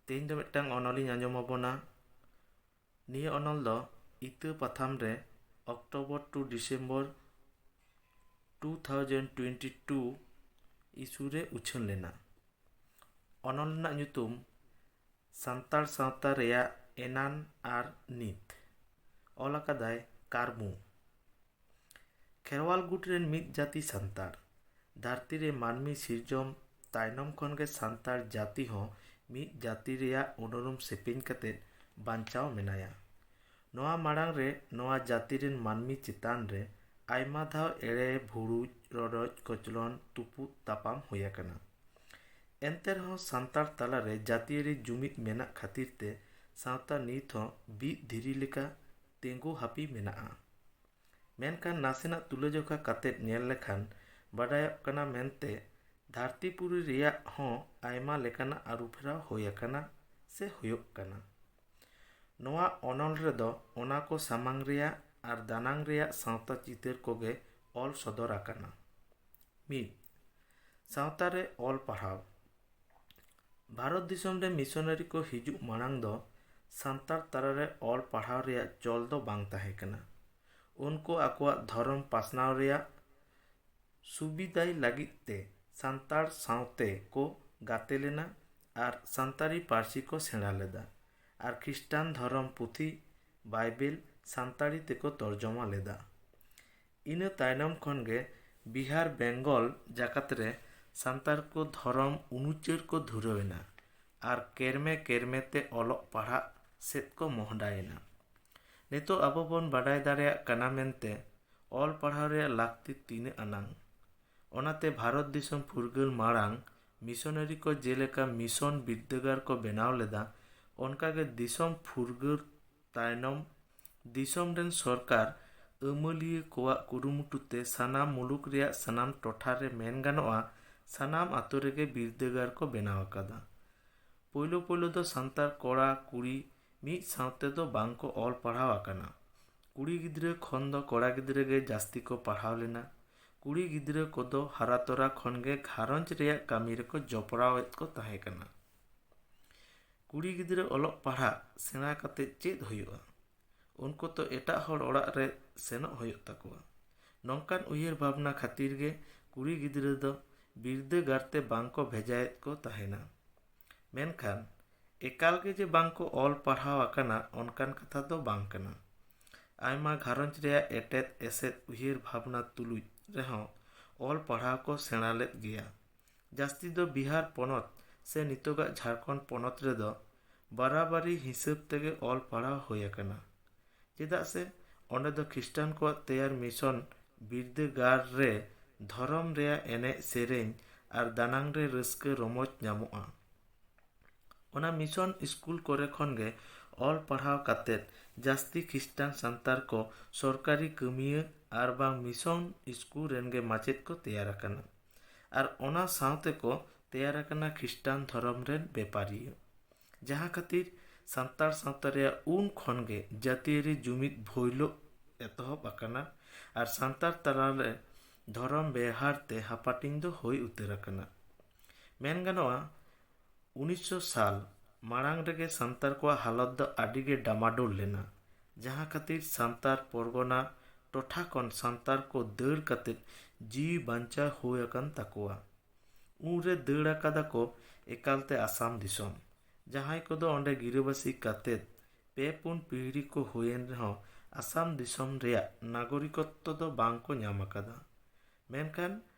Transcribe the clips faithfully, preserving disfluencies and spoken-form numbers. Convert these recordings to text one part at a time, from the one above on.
ᱛᱮᱦᱮᱧ ᱫᱚ ᱢᱤᱫᱴᱟᱝ ᱚᱱᱚᱞᱤᱧ ᱟᱸᱡᱚᱢ ᱟᱵᱚᱱᱟ᱾ ᱱᱤᱭᱟᱹ ᱚᱱᱚᱞ ᱫᱚ ᱤᱛᱟᱹ ᱯᱟᱛᱷᱟᱢ ᱨᱮ October to December two thousand twenty two issue ᱨᱮ ᱩᱪᱷᱟᱹᱱ ᱞᱮᱱᱟ᱾ ᱚᱱᱚᱞ ᱨᱮᱱᱟᱜ ᱧᱩᱛᱩᱢ ᱥᱟᱱᱛᱟᱲ ᱥᱟᱶᱛᱟ ᱨᱮᱭᱟᱜ ᱮᱱᱟᱱ ᱟᱨ ᱱᱤᱛ᱾ ᱚᱞ ᱟᱠᱟᱫᱟᱭ ᱠᱟᱨᱢᱩ᱾ ᱠᱷᱮᱨᱣᱟᱞ ᱜᱩᱴ ᱨᱮᱱ ᱢᱤᱫ ᱡᱟᱹᱛᱤ ᱥᱟᱱᱛᱟᱲ᱾ ᱫᱷᱟᱹᱨᱛᱤ ᱨᱮ ᱢᱟᱹᱱᱢᱤ ᱥᱤᱨᱡᱚᱱ ᱛᱟᱭᱱᱚᱢ ᱠᱷᱚᱱ ᱜᱮ ᱥᱟᱱᱛᱟᱲ ᱡᱟᱹᱛᱤ ᱦᱚᱸ ᱢᱤᱫ ᱡᱟᱹᱛᱤ ᱨᱮᱭᱟᱜ ᱩᱱᱩᱨᱩᱢ ᱥᱮᱯᱮᱧ ᱠᱟᱛᱮ ᱵᱟᱧᱪᱟᱣ ᱢᱮᱱᱟᱭᱟ᱾ ᱱᱚᱣᱟ ᱢᱟᱲᱟᱝ ᱨᱮ ᱱᱚᱣᱟ ᱡᱟᱹᱛᱤ ᱨᱮᱱ ᱢᱟᱹᱱᱢᱤ ᱪᱮᱛᱟᱱ ᱨᱮ ᱟᱭᱢᱟ ᱫᱷᱟᱣ ᱮᱲᱮ, ᱵᱷᱩᱲᱩᱡ, ᱨᱚᱰᱚᱡ, ᱠᱚᱪᱞᱚᱱ, ᱛᱩᱯᱩᱫ ᱛᱟᱯᱟᱢ ᱦᱩᱭ ᱟᱠᱟᱱᱟ᱾ ᱮᱱᱛᱮ ᱨᱮᱦᱚᱸ ᱥᱟᱱᱛᱟᱲ ᱛᱟᱞᱟᱨᱮ ᱡᱟᱹᱛᱤᱭᱟᱹᱨᱤ ᱡᱩᱢᱤᱫ ᱢᱮᱱᱟᱜ ᱠᱷᱟᱹᱛᱤᱨ ᱛᱮ ᱥᱟᱶᱛᱟ ᱱᱤᱛ ᱦᱚᱸ ᱵᱤᱫ ᱫᱷᱤᱨᱤ ᱞᱮᱠᱟ ᱛᱤᱸᱜᱩ ᱦᱟᱹᱯᱤ ᱢᱮᱱᱟᱜᱼᱟ᱾ ᱢᱮᱱᱠᱷᱟᱱ ᱱᱟᱥᱮᱱᱟᱜ ᱛᱩᱞᱟᱹᱡᱚᱠᱷᱟ ᱠᱟᱛᱮᱫ ᱧᱮᱞ ᱞᱮᱠᱷᱟᱱ ᱵᱟᱰᱟᱭᱚᱜ ᱠᱟᱱᱟ ᱢᱮᱱᱛᱮ ᱫᱷᱟᱹᱨᱛᱤ ᱯᱩᱨᱤ ᱨᱮᱭᱟᱜ ᱦᱚᱸ ᱟᱭᱢᱟ ᱞᱮᱠᱟᱱᱟᱜ ᱟᱹᱨᱩᱯᱷᱮᱨᱟᱣ ᱦᱩᱭ ᱟᱠᱟᱱᱟ ᱥᱮ ᱦᱩᱭᱩᱜ ᱠᱟᱱᱟ᱾ ᱱᱚᱣᱟ ᱚᱱᱚᱞ ᱨᱮᱫᱚ ᱚᱱᱟ ᱠᱚ ᱥᱟᱢᱟᱝ ᱨᱮᱭᱟᱜ ᱟᱨ ᱫᱟᱱᱟᱝ ᱨᱮᱭᱟᱜ ᱥᱟᱶᱛᱟ ᱪᱤᱛᱟᱹᱨ ᱠᱚᱜᱮ ᱚᱞ ᱥᱚᱫᱚᱨ ᱟᱠᱟᱱᱟ᱾ ᱢᱤᱫ, ᱥᱟᱶᱛᱟ ᱨᱮ ᱚᱞ ᱯᱟᱲᱦᱟᱣ᱾ ᱵᱷᱟᱨᱚᱛ ᱫᱤᱥᱚᱢ ᱨᱮ ᱢᱤᱥᱚᱱᱟᱨᱤ ᱠᱚ ᱦᱤᱡᱩᱜ ᱢᱟᱲᱟᱝ ᱫᱚ ᱥᱟᱱᱛᱟᱲ ᱛᱟᱞᱟᱨᱮ ᱚᱞ ᱯᱟᱲᱦᱟᱣ ᱨᱮᱭᱟᱜ ᱪᱚᱞ ᱫᱚ ᱵᱟᱝ ᱛᱟᱦᱮᱸ ᱠᱟᱱᱟ᱾ ᱩᱱᱠᱩ ᱟᱠᱚᱣᱟᱜ ᱫᱷᱚᱨᱚᱢ ᱯᱟᱥᱱᱟᱣ ᱨᱮᱭᱟᱜ ᱥᱩᱵᱤᱫᱟᱭ ᱞᱟᱹᱜᱤᱫ ᱛᱮ ᱥᱟᱱᱛᱟᱲ ᱥᱟᱶᱛᱮ ᱠᱚ ᱜᱟᱛᱮ ᱞᱮᱱᱟ ᱟᱨ ᱥᱟᱱᱛᱟᱲᱤ ᱯᱟᱹᱨᱥᱤ ᱠᱚ ᱥᱮᱬᱟ ᱞᱮᱫᱟ ᱟᱨ ᱠᱷᱨᱤᱥᱴᱟᱱ ᱫᱷᱚᱨᱚᱢ ᱯᱩᱛᱷᱤ ᱵᱟᱭᱵᱮᱞ ᱥᱟᱱᱛᱟᱲᱤ ᱛᱮᱠᱚ ᱛᱚᱨᱡᱚᱢᱟ ᱞᱮᱫᱟ᱾ ᱤᱱᱟᱹ ᱛᱟᱭᱱᱚᱢ ᱠᱷᱚᱱ ᱜᱮ ᱵᱤᱦᱟᱨ ᱵᱮᱝᱜᱚᱞ ᱡᱟᱠᱟᱛ ᱨᱮ ᱥᱟᱱᱛᱟᱲ ᱠᱚ ᱫᱷᱚᱨᱚᱢ ᱩᱱᱩᱪᱟᱹᱨ ᱠᱚ ᱫᱷᱩᱨᱟᱹᱣ ᱮᱱᱟ ᱟᱨ ᱠᱮᱨᱢᱮ ᱠᱮᱨᱢᱮ ᱛᱮ ᱚᱞᱚᱜ ᱯᱟᱲᱦᱟᱜ ᱥᱮᱫ ᱠᱚ ᱢᱚᱦᱰᱟᱭᱮᱱᱟ᱾ ᱱᱤᱛᱚᱜ ᱟᱵᱚ ᱵᱚᱱ ᱵᱟᱰᱟᱭ ᱫᱟᱲᱮᱭᱟᱜ ᱠᱟᱱᱟ ᱢᱮᱱᱛᱮ ᱚᱞ ᱯᱟᱲᱦᱟᱣ ᱨᱮᱭᱟᱜ ᱞᱟᱹᱠᱛᱤ ᱛᱤᱱᱟᱹᱜ ᱟᱱᱟᱝ᱾ ᱚᱱᱟᱛᱮ ᱵᱷᱟᱨᱚᱛ ᱫᱤᱥᱚᱢ ᱯᱷᱩᱨᱜᱟᱹᱞ ᱢᱟᱲᱟᱝ ᱢᱤᱥᱚᱱᱟᱨᱤ ᱠᱚ ᱡᱮᱞᱮᱠᱟ ᱢᱤᱥᱚᱱ ᱵᱤᱨᱫᱟᱹᱜᱟᱲ ᱠᱚ ᱵᱮᱱᱟᱣ ᱞᱮᱫᱟ, ᱚᱱᱠᱟᱜᱮ ᱫᱤᱥᱚᱢ ᱯᱷᱩᱨᱜᱟᱹᱞ ᱛᱟᱭᱱᱚᱢ ᱫᱤᱥᱚᱢ ᱨᱮᱱ ᱥᱚᱨᱠᱟᱨ ᱟᱹᱢᱟᱹᱞᱤᱭᱟᱹ ᱠᱚᱣᱟᱜ ᱠᱩᱨᱩᱢᱩᱴᱩ ᱛᱮ ᱥᱟᱱᱟᱢ ᱢᱩᱞᱩᱠ ᱨᱮᱭᱟᱜ ᱥᱟᱱᱟᱢ ᱴᱚᱴᱷᱟ ᱨᱮ ᱢᱮᱱ ᱜᱟᱱᱚᱜᱼᱟ, ᱥᱟᱱᱟᱢ ᱟᱛᱳ ᱨᱮᱜᱮ ᱵᱤᱨᱫᱟᱹᱜᱟᱲ ᱠᱚ ᱵᱮᱱᱟᱣ ᱟᱠᱟᱫᱟ᱾ ᱯᱳᱭᱞᱳ ᱯᱳᱭᱞᱳ ᱫᱚ ᱥᱟᱱᱛᱟᱲ ᱠᱚᱲᱟ ᱠᱩᱲᱤ ᱢᱤᱫ ᱥᱟᱶᱛᱮ ᱫᱚ ᱵᱟᱝ ᱠᱚ ᱚᱞ ᱯᱟᱲᱦᱟᱣ ᱟᱠᱟᱱᱟ᱾ ᱠᱩᱲᱤ ᱜᱤᱫᱽᱨᱟᱹ ᱠᱷᱚᱱ ᱫᱚ ᱠᱚᱲᱟ ᱜᱤᱫᱽᱨᱟᱹ ᱜᱮ ᱡᱟᱹᱥᱛᱤ ᱠᱚ ᱯᱟᱲᱦᱟᱣ ᱞᱮᱱᱟ᱾ ᱠᱩᱲᱤ ᱜᱤᱫᱽᱨᱟᱹ ᱠᱚᱫᱚ ᱦᱟᱨᱟ ᱛᱚᱨᱟ ᱠᱷᱚᱱ ᱜᱮ ᱜᱷᱟᱨᱚᱸᱡᱽ ᱨᱮᱭᱟᱜ ᱠᱟᱹᱢᱤ ᱨᱮᱠᱚ ᱡᱚᱯᱲᱟᱣᱮᱫ ᱠᱚ ᱛᱟᱦᱮᱸ ᱠᱟᱱᱟ᱾ ᱠᱩᱲᱤ ᱜᱤᱫᱽᱨᱟᱹ ᱚᱞᱚᱜ ᱯᱟᱲᱦᱟᱜ ᱥᱮᱬᱟ ᱠᱟᱛᱮ ᱪᱮᱫ ᱦᱩᱭᱩᱜᱼᱟ? ᱩᱱᱠᱩ ᱛᱚ ᱮᱴᱟᱜ ᱦᱚᱲ ᱚᱲᱟᱜ ᱨᱮ ᱥᱮᱱᱚᱜ ᱦᱩᱭᱩᱜ ᱛᱟᱠᱚᱣᱟ᱾ ᱱᱚᱝᱠᱟᱱ ᱩᱭᱦᱟᱹᱨ ᱵᱷᱟᱵᱽᱱᱟ ᱠᱷᱟᱹᱛᱤᱨ ᱜᱮ ᱠᱩᱲᱤ ᱜᱤᱫᱽᱨᱟᱹ ᱫᱚ ᱵᱤᱨᱫᱟᱹᱜᱟᱲ ᱛᱮ ᱵᱟᱝ ᱠᱚ ᱵᱷᱮᱡᱟᱭᱮᱫ ᱠᱚ ᱛᱟᱦᱮᱱᱟ᱾ ᱢᱮᱱᱠᱷᱟᱱ ᱮᱠᱟᱞ ᱜᱮ ᱡᱮ ᱵᱟᱝ ᱠᱚ ᱚᱞ ᱯᱟᱲᱦᱟᱣ ᱟᱠᱟᱱᱟ, ᱚᱱᱠᱟᱱ ᱠᱟᱛᱷᱟ ᱫᱚ ᱵᱟᱝ ᱠᱟᱱᱟ᱾ ᱟᱭᱢᱟ ᱜᱷᱟᱨᱚᱸᱡᱽ ᱨᱮᱭᱟᱜ ᱮᱴᱮᱫ ᱮᱥᱮᱫ ᱩᱭᱦᱟᱹᱨ ᱵᱷᱟᱵᱽᱱᱟ ᱛᱩᱞᱩᱡ ᱨᱮᱦᱚᱸ ᱚᱞ ᱯᱟᱲᱦᱟᱣ ᱠᱚ ᱥᱮᱬᱟ ᱞᱮᱫ ᱜᱮᱭᱟ᱾ ᱡᱟᱹᱥᱛᱤ ᱫᱚ ᱵᱤᱦᱟᱨ ᱯᱚᱱᱚᱛ ᱥᱮ ᱱᱤᱛᱚᱜᱟᱜ ᱡᱷᱟᱲᱠᱷᱚᱸᱰ ᱯᱚᱱᱚᱛ ᱨᱮᱫᱚ ᱵᱟᱨᱟᱵᱟᱨᱤ ᱦᱤᱥᱟᱹᱵ ᱛᱮᱜᱮ ᱚᱞ ᱯᱟᱲᱦᱟᱣ ᱦᱩᱭ ᱟᱠᱟᱱᱟ᱾ ᱪᱮᱫᱟᱜ ᱥᱮ ᱚᱸᱰᱮ ᱫᱚ ᱠᱷᱨᱤᱥᱴᱟᱱ ᱠᱚᱣᱟᱜ ᱛᱮᱭᱟᱨ ᱢᱤᱥᱚᱱ ᱵᱤᱨᱫᱟᱹᱜᱟᱲ ᱨᱮ ᱫᱷᱚᱨᱚᱢ ᱨᱮᱭᱟᱜ ᱮᱱᱮᱡ ᱥᱮᱨᱮᱧ ᱟᱨ ᱫᱟᱱᱟᱝ ᱨᱮ ᱨᱟᱹᱥᱠᱟᱹ ᱨᱚᱢᱚᱡᱽ ᱧᱟᱢᱚᱜᱼᱟ᱾ ᱚᱱᱟ ᱢᱤᱥᱚᱱ ᱥᱠᱩᱞ ᱠᱚᱨᱮ ᱠᱷᱚᱱ ᱜᱮ ᱚᱞ ᱯᱟᱲᱦᱟᱣ ᱠᱟᱛᱮᱫ ᱡᱟᱹᱥᱛᱤ ᱠᱷᱨᱤᱥᱴᱟᱱ ᱥᱟᱱᱛᱟᱲ ᱠᱚ ᱥᱚᱨᱠᱟᱨᱤ ᱠᱟᱹᱢᱤᱭᱟᱹ ᱟᱨ ᱵᱟᱝ ᱢᱤᱥᱚᱱ ᱥᱠᱩᱞ ᱨᱮᱱ ᱜᱮ ᱢᱟᱪᱮᱫ ᱠᱚ ᱛᱮᱭᱟᱨ ᱟᱠᱟᱱᱟ᱾ ᱟᱨ ᱚᱱᱟ ᱥᱟᱶᱛᱮ ᱠᱚ ᱛᱮᱭᱟᱨ ᱟᱠᱟᱱᱟ ᱠᱷᱨᱤᱥᱴᱟᱱ ᱫᱷᱚᱨᱚᱢ ᱨᱮᱱ ᱵᱮᱯᱟᱨᱤᱭᱟᱹ, ᱡᱟᱦᱟᱸ ᱠᱷᱟᱹᱛᱤᱨ ᱥᱟᱱᱛᱟᱲ ᱥᱟᱶᱛᱟ ᱨᱮᱭᱟᱜ ᱩᱱ ᱠᱷᱚᱱ ᱜᱮ ᱡᱟᱹᱛᱤᱭᱟᱹᱨᱤ ᱡᱩᱢᱤᱫ ᱵᱷᱩᱭᱞᱚᱜ ᱮᱛᱚᱦᱚᱵ ᱟᱠᱟᱱᱟ ᱟᱨ ᱥᱟᱱᱛᱟᱲ ᱛᱟᱞᱟᱨᱮ ᱫᱷᱚᱨᱚᱢ ᱵᱮᱣᱦᱟᱨ ᱛᱮ ᱦᱟᱯᱟᱴᱤᱧ ᱫᱚ ᱦᱩᱭ ᱩᱛᱟᱹᱨ ᱟᱠᱟᱱᱟ᱾ ᱢᱮᱱ ᱜᱟᱱᱚᱜᱼᱟ, ᱩᱱᱤᱥᱥᱚ ᱥᱟᱞ ᱢᱟᱲᱟᱝ ᱨᱮᱜᱮ ᱥᱟᱱᱛᱟᱲ ᱠᱚᱣᱟᱜ ᱦᱟᱞᱚᱛ ᱫᱚ ᱟᱹᱰᱤ ᱜᱮ ᱰᱟᱢᱟᱰᱳᱞ ᱞᱮᱱᱟ, ᱡᱟᱦᱟᱸ ᱠᱷᱟᱹᱛᱤᱨ ᱥᱟᱱᱛᱟᱲ ᱯᱚᱨᱜᱚᱱᱟ ᱴᱚᱴᱷᱟ ᱠᱷᱚᱱ ᱥᱟᱱᱛᱟᱲ ᱠᱚ ᱫᱟᱹᱲ ᱠᱟᱛᱮ ᱡᱤᱣᱤ ᱵᱟᱧᱪᱟᱣ ᱦᱩᱭ ᱟᱠᱟᱱ ᱛᱟᱠᱚᱣᱟ᱾ ᱩᱱᱨᱮ ᱫᱟᱹᱲ ᱟᱠᱟᱫᱟ ᱠᱚ ᱮᱠᱟᱞᱛᱮ ᱟᱥᱟᱢ ᱫᱤᱥᱚᱢ᱾ ᱡᱟᱦᱟᱸᱭ ᱠᱚᱫᱚ ᱚᱸᱰᱮ ᱜᱤᱨᱟᱹᱵᱟᱹᱥᱤ ᱠᱟᱛᱮ ᱯᱮ ᱯᱩᱱ ᱯᱤᱲᱦᱤ ᱠᱚ ᱦᱩᱭᱮᱱ ᱨᱮᱦᱚᱸ ᱟᱥᱟᱢ ᱫᱤᱥᱚᱢ ᱨᱮᱭᱟᱜ ᱱᱟᱜᱚᱨᱤᱠᱚᱛᱛᱚ ᱫᱚ ᱵᱟᱝ ᱠᱚ ᱧᱟᱢ ᱟᱠᱟᱫᱟ᱾ ᱢᱮᱱᱠᱷᱟᱱ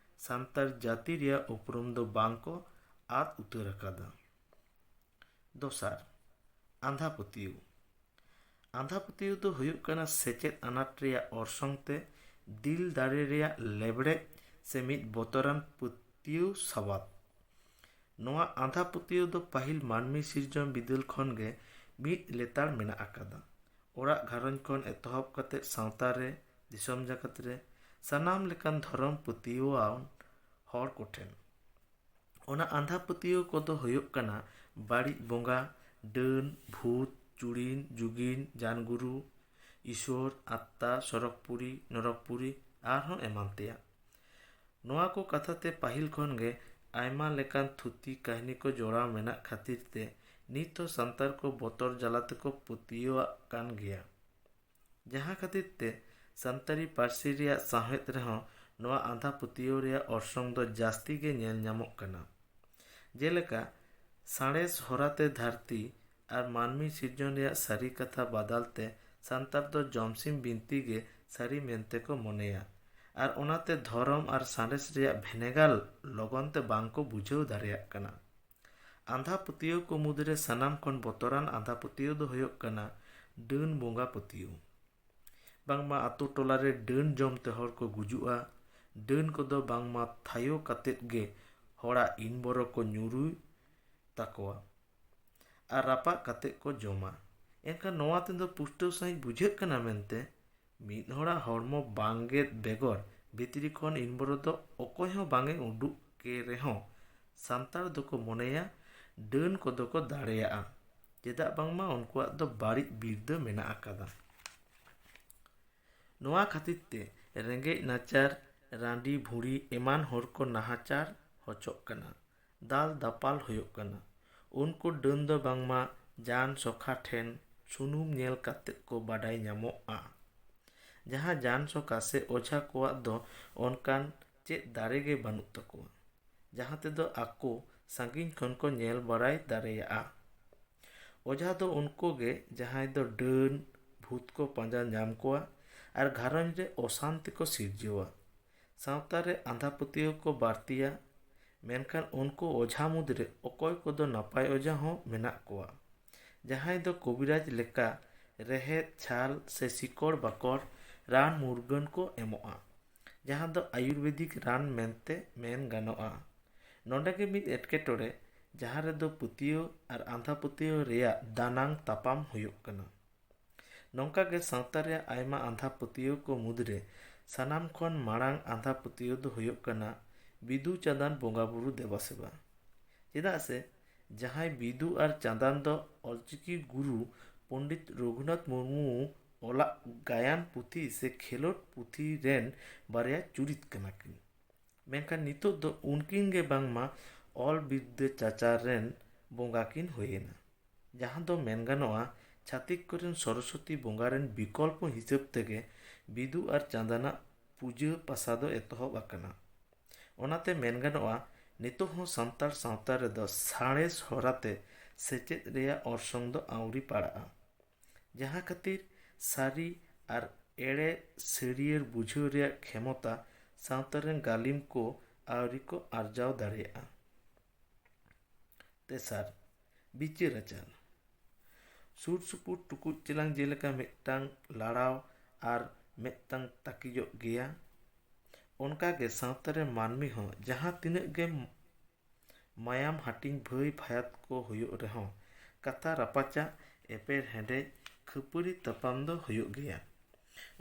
ᱥᱟᱱᱛᱟᱲ ᱡᱟᱹᱛᱤ ᱨᱮᱭᱟᱜ ᱩᱯᱨᱩᱢ ᱫᱚ ᱵᱟᱝ ᱠᱚ ᱟᱫ ᱩᱛᱟᱹᱨ ᱟᱠᱟᱫᱟ᱾ ᱫᱚᱥᱟᱨ, ᱟᱸᱫᱷᱟ ᱯᱟᱹᱛᱭᱟᱹᱣ᱾ ᱟᱸᱫᱷᱟ ᱯᱟᱹᱛᱭᱟᱹᱣ ᱫᱚ ᱦᱩᱭᱩᱜ ᱠᱟᱱᱟ ᱥᱮᱪᱮᱫ ᱟᱱᱟᱴ ᱨᱮᱭᱟᱜ ᱚᱨᱥᱚᱝ ᱛᱮ ᱫᱤᱞ ᱫᱟᱲᱮ ᱨᱮᱭᱟᱜ ᱞᱮᱵᱲᱮᱡ ᱥᱮ ᱢᱤᱫ ᱵᱚᱛᱚᱨᱟᱱ ᱯᱟᱹᱛᱭᱟᱹᱣ ᱥᱟᱵᱟᱫ᱾ ᱱᱚᱣᱟ ᱟᱸᱫᱷᱟ ᱯᱟᱹᱛᱭᱟᱹᱣ ᱫᱚ ᱯᱟᱹᱦᱤᱞ ᱢᱟᱹᱱᱢᱤ ᱥᱤᱨᱡᱚᱱ ᱵᱤᱫᱟᱹᱞ ᱠᱷᱚᱱ ᱜᱮ ᱢᱤᱫ ᱞᱮᱛᱟᱲ ᱢᱮᱱᱟᱜ ᱟᱠᱟᱫᱟ᱾ ᱚᱲᱟᱜ ᱜᱷᱟᱨᱚᱸᱡᱽ ᱠᱷᱚᱱ ᱮᱛᱚᱦᱚᱵ ᱠᱟᱛᱮ ᱥᱟᱶᱛᱟ ᱨᱮ, ᱫᱤᱥᱚᱢ ᱡᱟᱠᱟᱛ ᱨᱮ ᱥᱟᱱᱟᱢ ᱞᱮᱠᱟᱱ ᱫᱷᱚᱨᱚᱢ ᱯᱟᱹᱛᱭᱟᱹᱣᱟᱱ ᱦᱚᱲ ᱠᱚᱴᱷᱮᱱ᱾ ᱚᱱᱟ ᱟᱸᱫᱷᱟ ᱯᱟᱹᱛᱭᱟᱹᱣ ᱠᱚᱫᱚ ᱦᱩᱭᱩᱜ ᱠᱟᱱᱟ ᱵᱟᱹᱲᱤᱡ ᱵᱚᱸᱜᱟ, ᱰᱟᱹᱱ, ᱵᱷᱩᱛ, ᱪᱩᱲᱤᱱ, ᱡᱩᱜᱤᱱ, ᱡᱟᱱᱜᱩᱨᱩ, ᱤᱥᱚᱨ, ᱟᱛᱛᱟ, ᱥᱚᱨᱚᱜᱽᱯᱩᱨᱤ, ᱱᱚᱨᱚᱜᱽᱯᱩᱨᱤ, ᱟᱨᱦᱚᱸ ᱮᱢᱟᱱ ᱛᱮᱭᱟᱜ᱾ ᱱᱚᱣᱟ ᱠᱚ ᱠᱟᱛᱷᱟ ᱛᱮ ᱯᱟᱹᱦᱤᱞ ᱠᱷᱚᱱ ᱜᱮ ᱟᱭᱢᱟ ᱞᱮᱠᱟᱱ ᱛᱷᱩᱛᱤ ᱠᱟᱹᱦᱱᱤ ᱠᱚ ᱡᱚᱲᱟᱣ ᱢᱮᱱᱟᱜ ᱠᱷᱟᱹᱛᱤᱨ ᱛᱮ ᱱᱤᱛ ᱦᱚᱸ ᱥᱟᱱᱛᱟᱲ ᱠᱚ ᱵᱚᱛᱚᱨ ᱡᱟᱞᱟ ᱛᱮᱠᱚ ᱯᱟᱹᱛᱭᱟᱹᱣᱟᱜ ᱠᱟᱱ ᱜᱮᱭᱟ᱾ ᱡᱟᱦᱟᱸ ᱠᱷᱟᱹᱛᱤᱨ ᱛᱮ ᱥᱟᱱᱛᱟᱲᱤ ᱯᱟᱹᱨᱥᱤ ᱨᱮᱭᱟᱜ ᱥᱟᱶᱦᱮᱫ ᱨᱮᱦᱚᱸ ᱱᱚᱣᱟ ᱟᱸᱫᱷᱟ ᱯᱟᱹᱛᱭᱟᱹᱣ ᱨᱮᱭᱟᱜ ᱚᱨᱥᱚᱝ ᱫᱚ ᱡᱟᱹᱥᱛᱤ ᱜᱮ ᱧᱮᱞ ᱧᱟᱢᱚᱜ ᱠᱟᱱᱟ᱾ ᱡᱮᱞᱮᱠᱟ, ᱥᱟᱬᱮᱥ ᱦᱚᱨᱟᱛᱮ ᱫᱷᱟᱹᱨᱛᱤ ᱟᱨ ᱢᱟᱹᱱᱢᱤ ᱥᱤᱨᱡᱚᱱ ᱨᱮᱭᱟᱜ ᱥᱟᱹᱨᱤ ᱠᱟᱛᱷᱟ ᱵᱟᱫᱟᱞ ᱛᱮ ᱥᱟᱱᱛᱟᱲ ᱫᱚ ᱡᱚᱢᱥᱤᱢ ᱵᱤᱱᱛᱤ ᱜᱮ ᱥᱟᱹᱨᱤ ᱢᱮᱱᱛᱮ ᱠᱚ ᱢᱚᱱᱮᱭᱟ, ᱟᱨ ᱚᱱᱟᱛᱮ ᱫᱷᱚᱨᱚᱢ ᱟᱨ ᱥᱟᱬᱮᱥ ᱨᱮᱭᱟᱜ ᱵᱷᱮᱱᱮᱜᱟᱨ ᱞᱚᱜᱚᱱ ᱛᱮ ᱵᱟᱝ ᱠᱚ ᱵᱩᱡᱷᱟᱹᱣ ᱫᱟᱲᱮᱭᱟᱜ ᱠᱟᱱᱟ᱾ ᱟᱸᱫᱷᱟ ᱯᱟᱹᱛᱭᱟᱹᱣ ᱠᱚ ᱢᱩᱫᱽᱨᱮ ᱥᱟᱱᱟᱢ ᱠᱷᱚᱱ ᱵᱚᱛᱚᱨᱟᱱ ᱟᱸᱫᱷᱟ ᱯᱟᱹᱛᱭᱟᱹᱣ ᱫᱚ ᱦᱩᱭᱩᱜ ᱠᱟᱱᱟ ᱰᱟᱹᱱ ᱵᱚᱸᱜᱟ ᱯᱟᱹᱛᱭᱟᱹᱣ᱾ ᱵᱟᱝᱢᱟ ᱟᱛᱳ ᱴᱚᱞᱟ ᱨᱮ ᱰᱟᱹᱱ ᱡᱚᱢ ᱛᱮ ᱦᱚᱲ ᱠᱚ ᱜᱩᱡᱩᱜᱼᱟ᱾ ᱰᱟᱹᱱ ᱠᱚᱫᱚ ᱵᱟᱝᱢᱟ ᱛᱷᱟᱭᱚ ᱠᱟᱛᱮᱫ ᱜᱮ ᱦᱚᱲᱟᱜ ᱤᱱ ᱵᱚᱨᱚ ᱠᱚ ᱧᱩᱨᱩᱭ ᱛᱟᱠᱚᱣᱟ ᱟᱨ ᱨᱟᱯᱟᱜ ᱠᱟᱛᱮᱫ ᱠᱚ ᱡᱚᱢᱟ᱾ ᱮᱱᱠᱷᱟᱱ ᱱᱚᱣᱟ ᱛᱮᱫᱚ ᱯᱩᱥᱴᱟᱹᱣ ᱥᱟᱺᱦᱤᱡ ᱵᱩᱡᱷᱟᱹᱜ ᱠᱟᱱᱟ ᱢᱮᱱᱛᱮ, ᱢᱤᱫ ᱦᱚᱲᱟᱜ ᱦᱚᱲᱢᱚ ᱵᱟᱝ ᱜᱮᱫ ᱵᱮᱜᱚᱨ ᱵᱷᱤᱛᱨᱤ ᱠᱷᱚᱱ ᱤᱱ ᱵᱚᱨᱚ ᱫᱚ ᱚᱠᱚᱭ ᱦᱚᱸ ᱵᱟᱝ ᱮ ᱩᱰᱩᱠ ᱠᱮ ᱨᱮᱦᱚᱸ, ᱥᱟᱱᱛᱟᱲ ᱫᱚᱠᱚ ᱢᱚᱱᱮᱭᱟ ᱰᱟᱹᱱ ᱠᱚᱫᱚ ᱠᱚ ᱫᱟᱲᱮᱭᱟᱜᱼᱟ, ᱪᱮᱫᱟᱜ ᱵᱟᱝᱢᱟ ᱩᱱᱠᱩᱣᱟᱜ ᱫᱚ ᱵᱟᱹᱲᱤᱡ ᱵᱤᱨᱫᱟᱹ ᱢᱮᱱᱟᱜ ᱟᱠᱟᱫᱟ᱾ ᱱᱚᱣᱟ ᱠᱷᱟᱹᱛᱤᱨ ᱛᱮ ᱨᱮᱸᱜᱮᱡ ᱱᱟᱪᱟᱨ, ᱨᱟᱺᱰᱤ ᱵᱷᱩᱲᱤ ᱮᱢᱟᱱ ᱦᱚᱲ ᱠᱚ ᱱᱟᱦᱟᱪᱟᱨ ᱦᱚᱪᱚᱜ ᱠᱟᱱᱟ, ᱫᱟᱞ ᱫᱟᱯᱟᱞ ᱦᱩᱭᱩᱜ ᱠᱟᱱᱟ᱾ ᱩᱱᱠᱩ ᱰᱟᱹᱱ ᱫᱚ ᱵᱟᱝᱢᱟ ᱡᱟᱱ ᱥᱚᱠᱷᱟ ᱴᱷᱮᱱ ᱥᱩᱱᱩᱢ ᱧᱮᱞ ᱠᱟᱛᱮ ᱠᱚ ᱵᱟᱰᱟᱭ ᱧᱟᱢᱚᱜᱼᱟ, ᱡᱟᱦᱟᱸ ᱡᱟᱱ ᱥᱚᱠᱷᱟ ᱥᱮ ᱚᱡᱷᱟ ᱠᱚᱣᱟᱜ ᱫᱚ ᱚᱱᱠᱟᱱ ᱪᱮᱫ ᱫᱟᱲᱮ ᱜᱮ ᱵᱟᱹᱱᱩᱜ ᱛᱟᱠᱚᱣᱟ, ᱡᱟᱦᱟᱸ ᱛᱮᱫᱚ ᱟᱠᱚ ᱥᱟᱺᱜᱤᱧ ᱠᱷᱚᱱ ᱠᱚ ᱧᱮᱞ ᱵᱟᱲᱟᱭ ᱫᱟᱲᱮᱭᱟᱜᱼᱟ᱾ ᱚᱡᱷᱟ ᱫᱚ ᱩᱱᱠᱩ ᱜᱮ ᱡᱟᱦᱟᱸᱭ ᱫᱚ ᱰᱟᱹᱱ ᱵᱷᱩᱛ ᱠᱚ ᱯᱟᱸᱡᱟ ᱧᱟᱢ ᱠᱚᱣᱟ ᱟᱨ ᱜᱷᱟᱨᱚᱸᱡᱽ ᱨᱮ ᱚᱥᱟᱱᱛᱤ ᱠᱚ ᱥᱤᱨᱡᱟᱹᱣᱟ᱾ ᱥᱟᱶᱛᱟ ᱨᱮ ᱟᱸᱫᱷᱟ ᱯᱟᱹᱛᱭᱟᱹᱣ ᱠᱚ ᱵᱟᱹᱲᱛᱤᱭᱟ, ᱢᱮᱱᱠᱷᱟᱱ ᱩᱱᱠᱩ ᱚᱡᱷᱟ ᱢᱩᱫᱽᱨᱮ ᱚᱠᱚᱭ ᱠᱚᱫᱚ ᱱᱟᱯᱟᱭ ᱚᱡᱷᱟ ᱦᱚᱸ ᱢᱮᱱᱟᱜ ᱠᱚᱣᱟ, ᱡᱟᱦᱟᱸᱭ ᱫᱚ ᱠᱚᱵᱤᱨᱟᱡᱽ ᱞᱮᱠᱟ ᱨᱮᱦᱮᱫ, ᱪᱷᱟᱞ ᱥᱮ ᱥᱤᱠᱚᱲ ᱵᱟᱠᱚᱲ ᱨᱟᱱ ᱢᱩᱨᱜᱟᱹᱱ ᱠᱚ ᱮᱢᱚᱜᱼᱟ, ᱡᱟᱦᱟᱸ ᱫᱚ ᱟᱭᱩᱨᱵᱮᱫᱤᱠ ᱨᱟᱱ ᱢᱮᱱᱛᱮ ᱢᱮᱱ ᱜᱟᱱᱚᱜᱼᱟ᱾ ᱱᱚᱰᱮ ᱜᱮ ᱢᱤᱫ ᱮᱴᱠᱮᱴᱚᱬᱮ, ᱡᱟᱦᱟᱸ ᱨᱮᱫᱚ ᱯᱟᱹᱛᱭᱟᱹᱣ ᱟᱨ ᱟᱸᱫᱷᱟ ᱯᱟᱹᱛᱭᱟᱹᱣ ᱨᱮᱭᱟᱜ ᱫᱟᱱᱟᱝ ᱛᱟᱯᱟᱢ ᱦᱩᱭᱩᱜ ᱠᱟᱱᱟ᱾ ᱱᱚᱝᱠᱟ ᱜᱮ ᱥᱟᱶᱛᱟ ᱨᱮᱭᱟᱜ ᱟᱭᱢᱟ ᱟᱸᱫᱷᱟ ᱯᱟᱹᱛᱭᱟᱹᱣ ᱠᱚ ᱢᱩᱫᱽᱨᱮ ᱥᱟᱱᱟᱢ ᱠᱷᱚᱱ ᱢᱟᱲᱟᱝ ᱟᱸᱫᱷᱟ ᱯᱟᱹᱛᱭᱟᱹᱣ ᱫᱚ ᱦᱩᱭᱩᱜ ᱠᱟᱱᱟ ᱵᱤᱫᱩ ᱪᱟᱸᱫᱟᱱ ᱵᱚᱸᱜᱟ ᱵᱩᱨᱩ ᱫᱮᱵᱟ ᱥᱮᱵᱟ᱾ ᱪᱮᱫᱟᱜ ᱥᱮ ᱡᱟᱦᱟᱸᱭ ᱵᱤᱫᱩ ᱟᱨ ᱪᱟᱸᱫᱟᱱ ᱫᱚ ᱚᱞᱪᱤᱠᱤ ᱜᱩᱨᱩ ᱯᱚᱱᱰᱤᱛ ᱨᱚᱜᱷᱩᱱᱟᱛᱷ ᱢᱩᱨᱢᱩ ᱚᱞᱟᱜ ᱜᱟᱭᱟᱱ ᱯᱩᱛᱷᱤ ᱥᱮ ᱠᱷᱮᱞᱳᱰ ᱯᱩᱛᱷᱤ ᱨᱮᱱ ᱵᱟᱨᱭᱟ ᱪᱩᱨᱤᱛ ᱠᱟᱱᱟ ᱠᱤᱱ᱾ ᱢᱮᱱᱠᱷᱟᱱ ᱱᱤᱛᱚᱜ ᱫᱚ ᱩᱱᱠᱤᱱ ᱜᱮ ᱵᱟᱝᱢᱟ ᱚᱞ ᱵᱤᱨᱫᱟᱹ ᱪᱟᱪᱟᱨ ᱨᱮᱱ ᱵᱚᱸᱜᱟ ᱠᱤᱱ ᱦᱩᱭᱮᱱᱟ᱾ ᱡᱟᱦᱟᱸ ᱫᱚ ᱢᱮᱱ ᱜᱟᱱᱚᱜᱼᱟ, ᱪᱷᱟᱹᱛᱤᱠ ᱠᱚᱨᱮᱱ ᱥᱚᱨᱚᱥᱚᱛᱤ ᱵᱚᱸᱜᱟ ᱨᱮᱱ ᱵᱤᱠᱚᱞᱯᱚ ᱦᱤᱥᱟᱹᱵ ᱛᱮᱜᱮ ᱵᱤᱫᱩ ᱟᱨ ᱪᱟᱸᱫᱟᱱᱟᱜ ᱯᱩᱡᱟᱹ ᱯᱟᱥᱟ ᱫᱚ ᱮᱛᱚᱦᱚᱵ ᱟᱠᱟᱱᱟ᱾ ᱚᱱᱟᱛᱮ ᱢᱮᱱ ᱜᱟᱱᱚᱜᱼᱟ, ᱱᱤᱛᱚᱜ ᱦᱚᱸ ᱥᱟᱱᱛᱟᱲ ᱥᱟᱶᱛᱟ ᱨᱮᱫᱚ ᱥᱟᱬᱮᱥ ᱦᱚᱨᱟᱛᱮ ᱥᱮᱪᱮᱫ ᱨᱮᱭᱟᱜ ᱚᱨᱥᱚᱝ ᱫᱚ ᱟᱹᱣᱨᱤ ᱯᱟᱲᱟᱜᱼᱟ, ᱡᱟᱦᱟᱸ ᱠᱷᱟᱹᱛᱤᱨ ᱥᱟᱹᱨᱤ ᱟᱨ ᱮᱲᱮ ᱥᱟᱹᱨᱭᱟᱹᱲ ᱵᱩᱡᱷᱟᱹᱣ ᱨᱮᱭᱟᱜ ᱠᱷᱮᱢᱚᱛᱟ ᱥᱟᱶᱛᱟ ᱨᱮᱱ ᱜᱟᱹᱞᱤᱢ ᱠᱚ ᱟᱹᱣᱨᱤ ᱠᱚ ᱟᱨᱡᱟᱣ ᱫᱟᱲᱮᱭᱟᱜᱼᱟ᱾ ᱛᱮᱥᱟᱨ, ᱵᱤᱪᱟᱹᱨ ᱟᱪᱟᱨ᱾ ᱥᱩᱨ ᱥᱩᱯᱩᱨ ᱴᱩᱠᱩᱡ ᱪᱮᱞᱟᱝ ᱡᱮᱞᱮᱠᱟ ᱢᱤᱫᱴᱟᱝ ᱞᱟᱲᱟᱣ ᱟᱨ ᱢᱤᱫᱴᱟᱝ ᱛᱟᱹᱠᱤᱡᱚᱜ ᱜᱮᱭᱟ, ᱚᱱᱠᱟᱜᱮ ᱥᱟᱶᱛᱟ ᱨᱮ ᱢᱟᱹᱱᱢᱤ ᱦᱚᱸ ᱡᱟᱦᱟᱸ ᱛᱤᱱᱟᱹᱜ ᱜᱮ ᱢᱟᱭᱟᱢ ᱦᱟᱹᱴᱤᱧ ᱵᱷᱟᱹᱭ ᱵᱷᱟᱭᱟᱛ ᱠᱚ ᱦᱩᱭᱩᱜ ᱨᱮᱦᱚᱸ, ᱠᱟᱛᱷᱟ ᱨᱟᱯᱟᱪᱟᱜ, ᱮᱯᱮᱨ ᱦᱮᱸᱰᱮᱡ, ᱠᱷᱟᱹᱯᱟᱹᱨᱤ ᱛᱟᱯᱟᱢ ᱫᱚ ᱦᱩᱭᱩᱜ ᱜᱮᱭᱟ᱾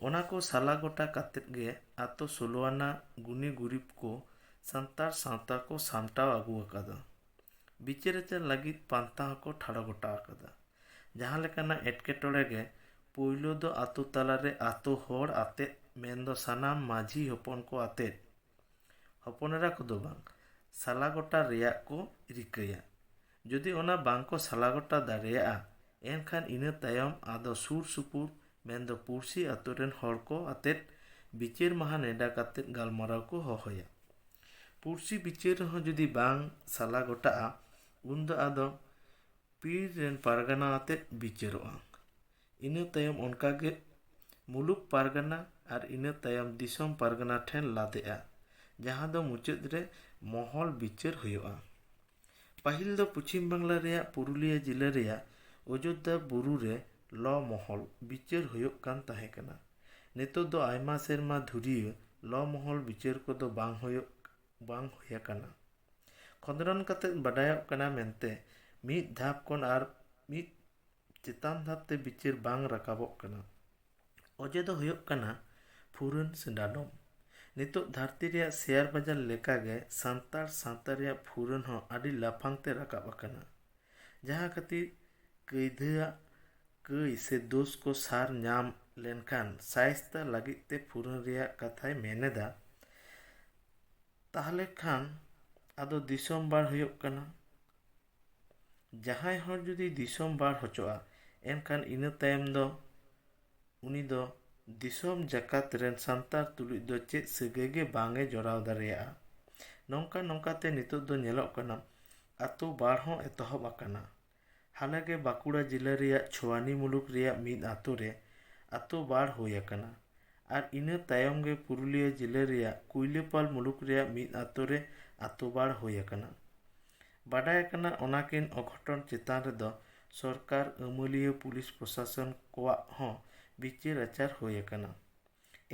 ᱚᱱᱟ ᱠᱚ ᱥᱟᱞᱟ ᱜᱚᱴᱟ ᱠᱟᱛᱮᱫ ᱜᱮ ᱟᱛᱳ ᱥᱳᱞᱳ ᱟᱱᱟ ᱜᱩᱱᱤ ᱜᱩᱨᱤᱵ ᱠᱚ ᱥᱟᱱᱛᱟᱲ ᱥᱟᱶᱛᱟ ᱠᱚ ᱥᱟᱢᱴᱟᱣ ᱟᱹᱜᱩ ᱟᱠᱟᱫᱟ᱾ ᱵᱤᱪᱟᱹᱨ ᱟᱪᱟᱨ ᱞᱟᱹᱜᱤᱫ ᱯᱟᱱᱛᱷᱟ ᱦᱚᱸᱠᱚ ᱴᱷᱟᱲᱚ ᱜᱚᱴᱟ ᱟᱠᱟᱫᱟ᱾ ᱡᱟᱦᱟᱸ ᱞᱮᱠᱟᱱᱟᱜ ᱮᱴᱠᱮᱴᱚᱬᱮ ᱜᱮ ᱯᱳᱭᱞᱳ ᱫᱚ ᱟᱛᱳ ᱛᱟᱞᱟᱨᱮ ᱟᱛᱳ ᱦᱚᱲ ᱟᱛᱮᱫ, ᱢᱮᱱᱫᱚ ᱥᱟᱱᱟᱢ ᱢᱟᱹᱡᱷᱤ ᱦᱚᱯᱚᱱ ᱠᱚ ᱟᱛᱮᱫ, ᱦᱚᱯᱚᱱ ᱮᱨᱟ ᱠᱚᱫᱚ ᱵᱟᱝ, ᱥᱟᱞᱟ ᱜᱚᱴᱟ ᱨᱮᱭᱟᱜ ᱠᱚ ᱨᱤᱠᱟᱹᱭᱟ᱾ ᱡᱩᱫᱤ ᱚᱱᱟ ᱵᱟᱝ ᱠᱚ ᱥᱟᱞᱟ ᱜᱚᱴᱟ ᱫᱟᱲᱮᱭᱟᱜᱼᱟ, ᱮᱱᱠᱷᱟᱱ ᱤᱱᱟᱹ ᱛᱟᱭᱚᱢ ᱟᱫᱚ ᱥᱩᱨ ᱥᱩᱯᱩᱨ, ᱢᱮᱱᱫᱚ ᱯᱩᱲᱥᱤ ᱟᱛᱳ ᱨᱮᱱ ᱦᱚᱲ ᱠᱚ ᱟᱛᱮᱫ ᱵᱤᱪᱟᱹᱨ ᱢᱟᱦᱟ ᱱᱮᱰᱟ ᱠᱟᱛᱮᱫ ᱜᱟᱞᱢᱟᱨᱟᱣ ᱠᱚ ᱦᱚᱦᱚᱭᱟ᱾ ᱯᱩᱲᱥᱤ ᱵᱤᱪᱟᱹᱨ ᱨᱮᱦᱚᱸ ᱡᱩᱫᱤ ᱵᱟᱝ ᱥᱟᱞᱟ ᱜᱚᱴᱟᱜᱼᱟ, ᱩᱱᱫᱚ ᱟᱫᱚ ᱯᱤᱲ ᱨᱮᱱ ᱯᱟᱨᱜᱟᱱᱟ ᱟᱛᱮᱫ ᱵᱤᱪᱟᱹᱨᱚᱜᱼᱟ᱾ ᱤᱱᱟᱹ ᱛᱟᱭᱚᱢ ᱚᱱᱠᱟᱜᱮ ᱢᱩᱞᱩᱠ ᱯᱟᱨᱜᱟᱱᱟ ᱟᱨ ᱤᱱᱟᱹ ᱛᱟᱭᱚᱢ ᱫᱤᱥᱚᱢ ᱯᱟᱨᱜᱟᱱᱟ ᱴᱷᱮᱱ ᱞᱟᱫᱮᱜᱼᱟ, ᱡᱟᱦᱟᱸ ᱫᱚ ᱢᱩᱪᱟᱹᱫ ᱨᱮ ᱢᱚᱦᱚᱞ ᱵᱤᱪᱟᱹᱨ ᱦᱩᱭᱩᱜᱼᱟ᱾ ᱯᱟᱹᱦᱤᱞ ᱫᱚ ᱯᱚᱪᱷᱤᱢ ᱵᱟᱝᱞᱟ ᱨᱮᱭᱟᱜ ᱯᱩᱨᱩᱞᱤᱭᱟᱹ ᱡᱤᱞᱟᱹ ᱨᱮᱭᱟᱜ ᱚᱡᱳᱫᱽᱫᱷᱟ ᱵᱩᱨᱩ ᱨᱮ ᱞᱚ ᱢᱚᱦᱚᱞ ᱵᱤᱪᱟᱹᱨ ᱦᱩᱭᱩᱜ ᱠᱟᱱ ᱛᱟᱦᱮᱸ ᱠᱟᱱᱟ᱾ ᱱᱤᱛᱚᱜ ᱫᱚ ᱟᱭᱢᱟ ᱥᱮᱨᱢᱟ ᱫᱷᱩᱨᱤᱭᱟᱹ ᱞᱚ ᱢᱚᱦᱚᱞ ᱵᱤᱪᱟᱹᱨ ᱠᱚᱫᱚ ᱵᱟᱝ ᱦᱩᱭᱩᱜ, ᱵᱟᱝ ᱦᱩᱭ ᱟᱠᱟᱱᱟ᱾ ᱠᱷᱚᱸᱫᱽᱨᱚᱱ ᱠᱟᱛᱮᱫ ᱵᱟᱰᱟᱭᱚᱜ ᱠᱟᱱᱟ ᱢᱮᱱᱛᱮ ᱢᱤᱫ ᱫᱷᱟᱯ ᱠᱷᱚᱱ ᱟᱨ ᱢᱤᱫ ᱪᱮᱛᱟᱱ ᱫᱷᱟᱯ ᱛᱮ ᱵᱤᱪᱟᱹᱨ ᱵᱟᱝ ᱨᱟᱠᱟᱵᱚᱜ ᱠᱟᱱᱟ᱾ ᱚᱡᱮ ᱫᱚ ᱦᱩᱭᱩᱜ ᱠᱟᱱᱟ ᱯᱷᱩᱨᱟᱹᱱ ᱥᱮ ᱰᱟᱸᱰᱚᱢ᱾ ᱱᱤᱛᱚᱜ ᱫᱷᱟᱹᱨᱛᱤ ᱨᱮᱭᱟᱜ ᱥᱮᱭᱟᱨ ᱵᱟᱡᱟᱨ ᱞᱮᱠᱟᱜᱮ ᱥᱟᱱᱛᱟᱲ ᱥᱟᱶᱛᱟ ᱨᱮᱭᱟᱜ ᱯᱷᱩᱨᱟᱹᱱ ᱦᱚᱸ ᱟᱹᱰᱤ ᱞᱟᱯᱷᱟᱝ ᱛᱮ ᱨᱟᱠᱟᱵ ᱟᱠᱟᱱᱟ᱾ ᱡᱟᱦᱟᱸ ᱠᱷᱟᱹᱛᱤᱨ ᱠᱟᱹᱭᱫᱷᱟᱹᱣᱟᱜ ᱠᱟᱹᱭ ᱥᱮ ᱫᱳᱥ ᱠᱚ ᱥᱟᱨ ᱧᱟᱢ ᱞᱮᱱᱠᱷᱟᱱ ᱥᱟᱭᱥᱛᱟ ᱞᱟᱹᱜᱤᱫ ᱛᱮ ᱯᱷᱩᱨᱟᱹᱱ ᱨᱮᱭᱟᱜ ᱠᱟᱛᱷᱟᱭ ᱢᱮᱱ ᱮᱫᱟ᱾ ᱛᱟᱦᱞᱮ ᱠᱷᱟᱱ ᱟᱫᱚ ᱫᱤᱥᱚᱢ ᱵᱟᱲ ᱦᱩᱭᱩᱜ ᱠᱟᱱᱟ᱾ ᱡᱟᱦᱟᱸᱭ ᱦᱚᱲ ᱡᱩᱫᱤ ᱫᱤᱥᱚᱢ ᱵᱟᱲ ᱦᱚᱪᱚᱜᱼᱟ, ᱮᱱᱠᱷᱟᱱ ᱤᱱᱟᱹ ᱛᱟᱭᱚᱢ ᱫᱚ ᱩᱱᱤ ᱫᱚ ᱫᱤᱥᱚᱢ ᱡᱟᱠᱟᱛ ᱨᱮᱱ ᱥᱟᱱᱛᱟᱲ ᱛᱩᱞᱩᱡ ᱫᱚ ᱪᱮᱫ ᱥᱟᱹᱜᱟᱹᱭ ᱜᱮ ᱵᱟᱝ ᱮ ᱡᱚᱲᱟᱣ ᱫᱟᱲᱮᱭᱟᱜᱼᱟ᱾ ᱱᱚᱝᱠᱟ ᱱᱚᱝᱠᱟ ᱛᱮ ᱱᱤᱛᱚᱜ ᱫᱚ ᱧᱮᱞᱚᱜ ᱠᱟᱱᱟ, ᱟᱛᱳ ᱵᱟᱲ ᱦᱚᱸ ᱮᱛᱚᱦᱚᱵ ᱟᱠᱟᱱᱟ᱾ ᱦᱟᱞᱮ ᱜᱮ ᱵᱟᱸᱠᱩᱲᱟ ᱡᱤᱞᱟᱹ ᱨᱮᱭᱟᱜ ᱪᱷᱳᱣᱟᱱᱤ ᱢᱩᱞᱩᱠ ᱨᱮᱭᱟᱜ ᱢᱤᱫ ᱟᱛᱳ ᱨᱮ ᱟᱛᱳ ᱵᱟᱲ ᱦᱩᱭ ᱟᱠᱟᱱᱟ᱾ ᱟᱨ ᱤᱱᱟᱹ ᱛᱟᱭᱚᱢ ᱜᱮ ᱯᱩᱨᱩᱞᱤᱭᱟᱹ ᱡᱤᱞᱟᱹ ᱨᱮᱭᱟᱜ ᱠᱩᱭᱞᱟᱹᱯᱟᱞ ᱢᱩᱞᱩᱠ ᱨᱮᱭᱟᱜ ᱢᱤᱫ ᱟᱛᱳ ᱨᱮ ᱟᱛᱳ ᱵᱟᱲ ᱦᱩᱭ ᱟᱠᱟᱱᱟ᱾ ᱵᱟᱰᱟᱭ ᱟᱠᱟᱱᱟ, ᱚᱱᱟᱠᱤᱱ ᱚᱜᱷᱚᱴᱚᱱ ᱪᱮᱛᱟᱱ ᱨᱮᱫᱚ ᱥᱚᱨᱠᱟᱨ, ᱟᱹᱢᱟᱹᱞᱤᱭᱟᱹ, ᱯᱩᱞᱤᱥ ᱯᱨᱚᱥᱟᱥᱚᱱ ᱠᱚᱣᱟᱜ ᱦᱚᱸ ᱵᱤᱪᱟᱹᱨ ᱟᱪᱟᱨ ᱦᱩᱭ ᱟᱠᱟᱱᱟ᱾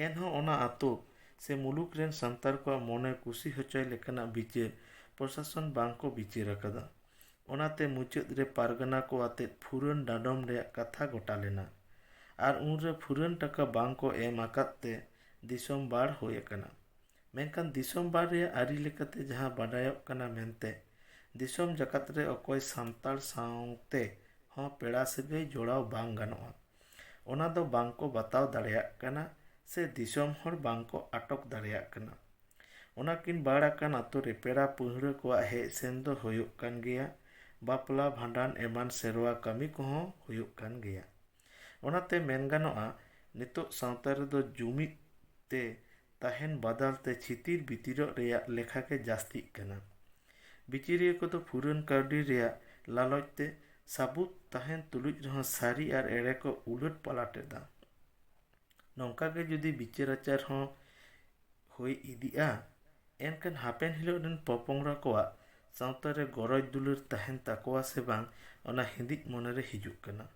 ᱮᱱᱦᱚᱸ ᱚᱱᱟ ᱟᱛᱳ ᱥᱮ ᱢᱩᱞᱩᱠ ᱨᱮᱱ ᱥᱟᱱᱛᱟᱲ ᱠᱚᱣᱟᱜ ᱢᱚᱱᱮ ᱠᱩᱥᱤ ᱦᱚᱪᱚᱭ ᱞᱮᱠᱟᱱᱟᱜ ᱵᱤᱪᱟᱹᱨ ᱯᱨᱚᱥᱟᱥᱚᱱ ᱵᱟᱝ ᱠᱚ ᱵᱤᱪᱟᱹᱨ ᱟᱠᱟᱫᱟ᱾ ᱚᱱᱟᱛᱮ ᱢᱩᱪᱟᱹᱫ ᱨᱮ ᱯᱟᱨᱜᱟᱱᱟ ᱠᱚ ᱟᱛᱮᱫ ᱯᱷᱩᱨᱟᱹᱱ ᱰᱟᱸᱰᱚᱢ ᱨᱮᱭᱟᱜ ᱠᱟᱛᱷᱟ ᱜᱚᱴᱟ ᱞᱮᱱᱟ᱾ ᱟᱨ ᱩᱱᱨᱮ ᱯᱷᱩᱨᱟᱹᱱ ᱴᱟᱠᱟ ᱵᱟᱝ ᱠᱚ ᱮᱢ ᱟᱠᱟᱫ ᱛᱮ ᱫᱤᱥᱚᱢ ᱵᱟᱲ ᱦᱩᱭ ᱟᱠᱟᱱᱟ᱾ ᱢᱮᱱᱠᱷᱟᱱ ᱫᱤᱥᱚᱢ ᱵᱟᱲ ᱨᱮᱭᱟᱜ ᱟᱹᱨᱤ ᱞᱮᱠᱟᱛᱮ ᱡᱟᱦᱟᱸ ᱵᱟᱰᱟᱭᱚᱜ ᱠᱟᱱᱟ ᱢᱮᱱᱛᱮ, ᱫᱤᱥᱚᱢ ᱡᱟᱠᱟᱛ ᱨᱮ ᱚᱠᱚᱭ ᱥᱟᱱᱛᱟᱲ ᱥᱟᱶᱛᱮ ᱦᱚᱸ ᱯᱮᱲᱟ ᱥᱟᱹᱜᱟᱹᱭ ᱡᱚᱲᱟᱣ ᱵᱟᱝ ᱜᱟᱱᱚᱜᱼᱟ᱾ ᱚᱱᱟ ᱫᱚ ᱵᱟᱝ ᱠᱚ ᱵᱟᱛᱟᱣ ᱫᱟᱲᱮᱭᱟᱜ ᱠᱟᱱᱟ ᱥᱮ ᱫᱤᱥᱚᱢ ᱦᱚᱲ ᱵᱟᱝ ᱠᱚ ᱟᱴᱚᱠ ᱫᱟᱲᱮᱭᱟᱜ ᱠᱟᱱᱟ᱾ ᱚᱱᱟ ᱠᱤᱱ ᱵᱟᱲ ᱟᱠᱟᱱ ᱟᱛᱳ ᱨᱮ ᱯᱮᱲᱟ ᱯᱟᱹᱦᱲᱟᱹ ᱠᱚᱣᱟᱜ ᱦᱮᱡ ᱥᱮᱱ ᱫᱚ ᱦᱩᱭᱩᱜ ᱠᱟᱱ ᱜᱮᱭᱟ᱾ ᱵᱟᱯᱞᱟ, ᱵᱷᱟᱸᱰᱟᱱ ᱮᱢᱟᱱ ᱥᱮᱨᱣᱟ ᱠᱟᱹᱢᱤ ᱠᱚᱦᱚᱸ ᱦᱩᱭᱩᱜ ᱠᱟᱱ ᱜᱮᱭᱟ᱾ ᱚᱱᱟᱛᱮ ᱢᱮᱱ ᱜᱟᱱᱚᱜᱼᱟ, ᱱᱤᱛᱚᱜ ᱥᱟᱶᱛᱟ ᱨᱮᱫᱚ ᱡᱩᱢᱤᱫ ᱛᱮ ᱛᱟᱦᱮᱱ ᱵᱟᱫᱟᱞ ᱛᱮ ᱪᱷᱤᱛᱤᱨ ᱵᱤᱛᱤᱨᱚᱜ ᱨᱮᱭᱟᱜ ᱞᱮᱠᱷᱟ ᱜᱮ ᱡᱟᱹᱥᱛᱤᱜ ᱠᱟᱱᱟ᱾ ᱵᱤᱪᱟᱹᱨᱤᱭᱟᱹ ᱠᱚᱫᱚ ᱯᱷᱩᱨᱟᱹᱱ ᱠᱟᱹᱣᱰᱤ ᱨᱮᱭᱟᱜ ᱞᱟᱞᱚᱪ ᱛᱮ ᱥᱟᱹᱵᱩᱛ ᱛᱟᱦᱮᱱ ᱛᱩᱞᱩᱡ ᱨᱮᱦᱚᱸ ᱥᱟᱹᱨᱤ ᱟᱨ ᱮᱲᱮ ᱠᱚ ᱩᱞᱟᱹᱴ ᱯᱟᱞᱟᱴ ᱮᱫᱟ᱾ ᱱᱚᱝᱠᱟ ᱜᱮ ᱡᱩᱫᱤ ᱵᱤᱪᱟᱹᱨ ᱟᱪᱟᱨ ᱦᱚᱸ ᱦᱩᱭ ᱤᱫᱤᱜᱼᱟ, ᱮᱱᱠᱷᱟᱱ ᱦᱟᱯᱮᱱ ᱦᱤᱞᱳᱜ ᱨᱮᱱ ᱯᱚᱯᱚᱝᱲᱟ ᱠᱚᱣᱟᱜ ᱥᱟᱶᱛᱟ ᱨᱮ ᱜᱚᱨᱚᱡᱽ ᱫᱩᱞᱟᱹᱲ ᱛᱟᱦᱮᱱ ᱛᱟᱠᱚᱣᱟ ᱥᱮ ᱵᱟᱝ, ᱚᱱᱟ ᱦᱤᱸᱫᱤᱡ ᱢᱚᱱᱮᱨᱮ ᱦᱤᱡᱩᱜ ᱠᱟᱱᱟ᱾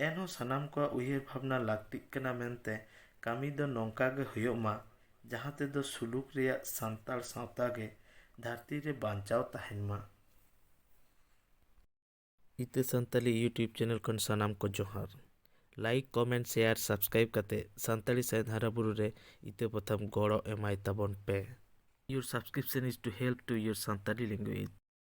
ᱮᱱᱦᱚᱸ ᱥᱟᱱᱟᱢ ᱠᱚᱣᱟᱜ ᱩᱭᱦᱟᱹᱨ ᱵᱷᱟᱵᱽᱱᱟ ᱞᱟᱹᱠᱛᱤᱜ ᱠᱟᱱᱟ ᱢᱮᱱᱛᱮ ᱠᱟᱹᱢᱤ ᱫᱚ ᱱᱚᱝᱠᱟ ᱜᱮ ᱦᱩᱭᱩᱜ ᱢᱟ, ᱡᱟᱦᱟᱸ ᱛᱮᱫᱚ ᱥᱩᱞᱩᱠ ᱨᱮᱭᱟᱜ ᱥᱟᱱᱛᱟᱲ ᱥᱟᱶᱛᱟ ᱜᱮ ᱫᱷᱟᱹᱨᱛᱤ ᱨᱮ ᱵᱟᱧᱪᱟᱣ ᱛᱟᱦᱮᱱ ᱢᱟ᱾ ᱤᱛᱟᱹ ᱥᱟᱱᱛᱟᱞᱤ YouTube channel ᱠᱷᱚᱱ ᱥᱟᱱᱟᱢ ᱠᱚ ᱡᱚᱦᱟᱨ᱾ Like, comment, share, subscribe ᱠᱟᱛᱮ ᱥᱟᱱᱛᱟᱲᱤ ᱥᱟᱶᱦᱮᱫ ᱦᱟᱨᱟ ᱵᱩᱨᱩ ᱨᱮ ᱤᱛᱟᱹ ᱯᱟᱛᱷᱟᱢ ᱜᱚᱲᱚ ᱮᱢᱟᱭ ᱛᱟᱵᱚᱱ ᱯᱮ᱾ Your subscription is to help to your Santali language.